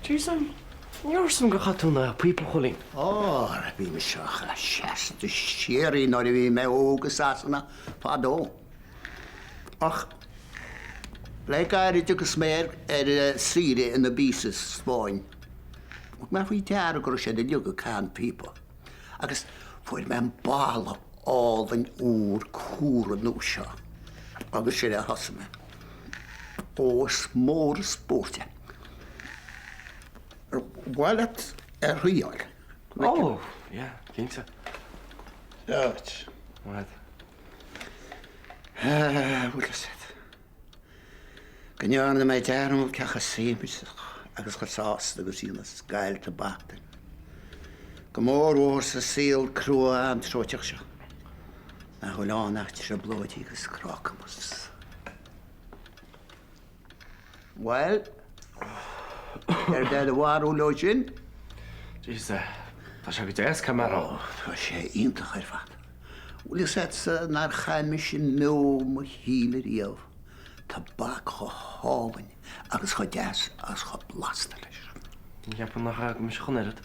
Jeez, an leor san gur chaith tú an píopa, a Chóilín? Ó, bhí mise á seasta síoraí nuair a bhí mé óg i Sasana fadó. Ach le gairid agus mé ar saoire in Ibiza sa Spáinn, thug mé faoi deara go raibh siad uilig ag caitheamh an phíopa agus fuair mé an boladh álainn úr cumhra nua seo agus sin é a thosaigh mé. Ó, is mór an spórt é. Ar mhaith leat é a thriáil? Ó, yeah, cinnte. Right. Right. Bhfuil fhios agat go ndearna mé dearmad cé chomh suaimhneach agus chomh sásta agus a dhéanas scaillte tobac duine. Go mórmhór sa saol crua anróiteach seo, nach bhfuil ann ach trioblóidí agus crácamas. Bhuel, céard é do bharúil ó sin? Jeez, tá sé go deas, caithfidh mé a rá. Ó, tá sé iontach ar fad. Bhfuil fhios agatsa nár chaith mise i mbeo mo shaoil ariamh tobac chomh hálainn agus chomh deas agus chomh blasta leis. Ní cheapaim nach bhfaca mise ach an oiread.